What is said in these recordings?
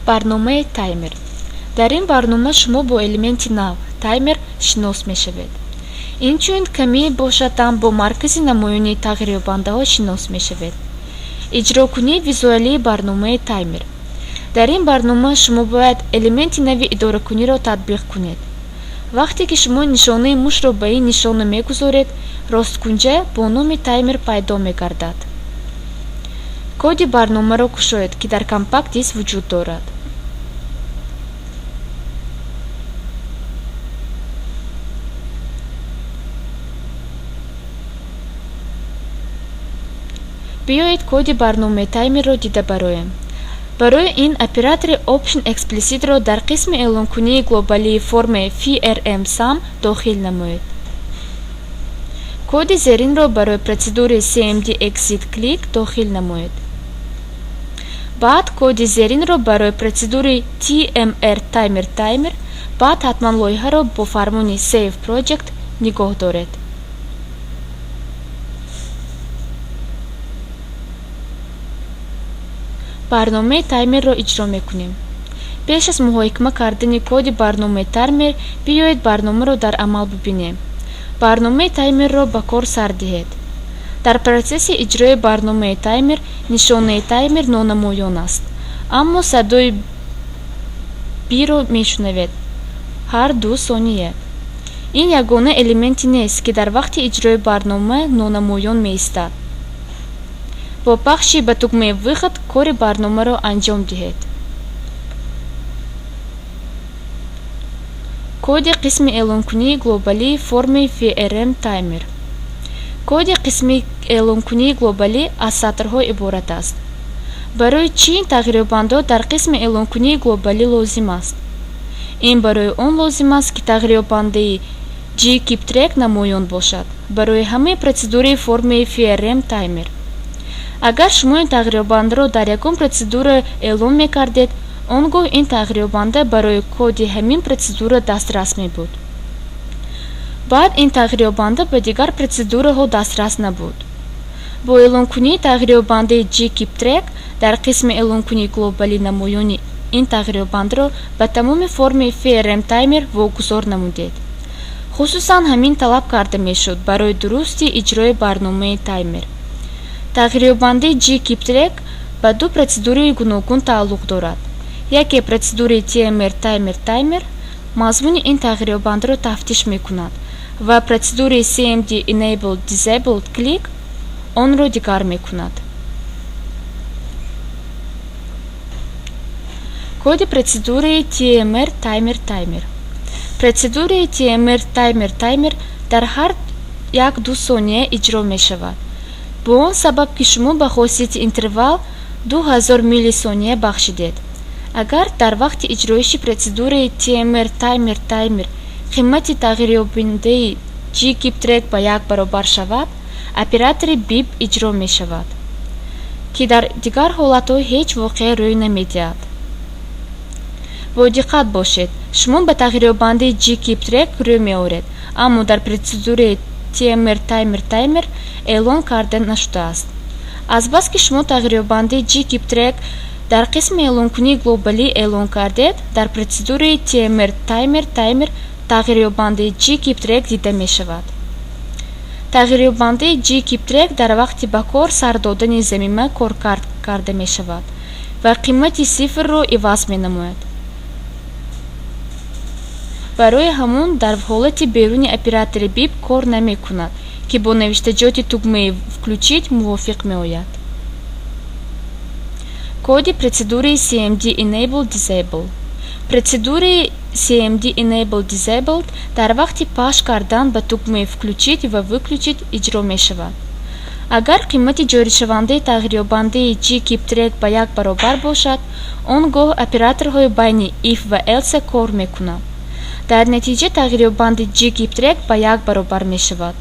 Барномаи таймер. Дар ин барнома шумо бо элементи нав, таймер, шинос мешавед. Инчунин каме бошад ҳам бо маркази намоёнии тағйирёбандаҳо шинос мешавед. Иҷрокунии визуалии барномаи таймер. Дар ин барнома шумо бояд элементи нави идоракуниро татбиқ кунед. Вақте ки шумо нишонаи мушро ба ин нишона мегузоред, росткунҷа бо номи таймер пайдо мегардад. Коди барномаро кушоед, ки дар компакт диск вуҷуд дорад. Биёед, коди барномаи таймерро дида бароем. Барои ин оператори Option Explicit-ро дар қисми эълонкунии глобалии формаи FRM Sum дохил намоед. Коди зеринро барои процедураи CMD Exit Click дохил намоед. Баъд коди зеринро барои процедураи TMR Timer Timer. Баъд ҳатман лоиҳаро бо фармони Save Project нигоҳ доред. Барномаи таймерро иҷро мекунем. Пеш аз муҳокима кардани коди барномаи таймер, биёед, барномаро дар амал бибинем. Барномаи таймерро ба кор сар диҳед. Дар процесси иҷрои барномаи таймер нишонаи таймер нонамоён аст, аммо садои биро мешунавед ҳар 2 сония. Ин ягона элементе нест, ки дар вақти иҷрои барнома нонамоён меистад. Бо пахши ба тугмаи «Выход» кори барномаро анҷом диҳед. Коди қисми эълонкунии глобалии формаи FRM Timer. Коди қисми эълонкунии глобалӣ аз сатрҳо иборат аст. Барои чӣ ин тағйирёбандаҳо дар қисми эълонкунии глобалӣ лозим аст? Ин барои он лозим аст, ки тағйирёбандаи GKeepTrack намоён бошад барои ҳамаи процедураи формаи FRM Timer. Агар шумо ин тағйирёбандаро дар ягон процедура эълон мекардед, он гоҳ ин тағйирёбанда барои коди ҳамин процедура дастрас мебуд. Баъд ин тағйирёбанда ба дигар процедураҳо дастрас набуд. Бо эълонкунии тағйирёбандаи GKeepTrack дар қисми эълонкунии глобалӣ намоёни ин тағйирёбандаро ба тамоми формаи FRM Timer вогузор намудед. Хусусан ҳамин талаб карда мешуд барои дурусти иҷрои барномаи таймер. Тағйирёбандаи GKeepTrack ба ду процедураи гуногун тааллуқ дорад. Яке, процедураи TMR Timer Timer, мазмуни ин тағйирёбандаро тафтиш мекунад ва процедураи CMD Enable Disabled Click онро дигар мекунад. Коди процедураи TMR Timer Timer. Процедураи TMR Timer Timer дар ҳар 1-2 сония иҷро мешавад. Бо он сабаб, ки шумо ба хосияти интервал 2000 миллисония бахшидед, агар дар вақти иҷроиши процедураи TMR Timer Timer қимати тағйирёбандаи GKeepTrack ба 1 баробар шавад, оператори Beep иҷро мешавад, ки дар дигар ҳолатҳо ҳеҷ воқеа рӯй намедиҳад. Бодиққат бошед: шумо ба тағйирёбандаи GKeepTrack рӯй меоред, аммо дар процедураи TMR Timer Timer эълон карда нашудааст. Азбаски шумо тағйирёбандаи GKeepTrack дар қисми эълонкунии глобалӣ эълон кардед, дар процедураи TMR Timer Timer тағйирёбандаи GKeepTrack дида мешавад. Тағйирёбандаи GKeepTrack дар вақти ба кор сар додани замима коркард карда мешавад ва қимати сифрро иваз менамояд. Барои ҳамон дар ҳолати беруни оператори Beep кор намекунад, ки бо навиштаҷоти тугмаи «Включить» мувофиқ меояд. Коди процедураи CMD Enable Disable. Процедураи CMD Enable Disabled дар вақти пахш кардан ба тугмаи «Включить» ва «Выключить» иҷро мешавад. Агар қимати ҷоришавандаи тағйирёбандаи GKeepTrack ба 1 баробар бошад, он гоҳ операторҳои байни if ва else кор мекунанд. Дар натиҷа тағйирёбандаи GKeepTrack ба 1 баробар мешавад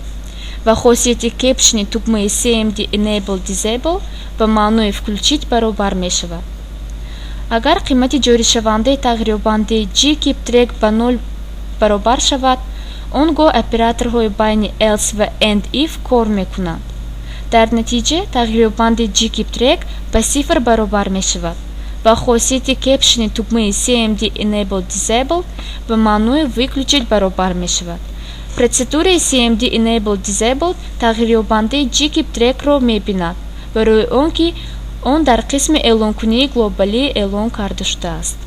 ва хосияти caption тугмаи CMD Enable Disable ба маънои «Включить» баробар мешавад. Агар қимати ҷоришавандаи тағйирёбандаи GKeepTrack ба 0 баробар шавад, он гоҳ операторҳои байни else ва end if кор мекунанд. Дар натиҷа тағйирёбандаи GKeepTrack ба сифр баробар мешавад. Ва хосияти caption тугмаи CMD Enable Disabled ба маънои «выключить» баробар мешавад. Процедураи CMD Enable Disabled тағйирёбандаи GKeepTrack-ро мебинад, барои он ки он дар қисми эълонкунии глобалӣ эълон карда шудааст.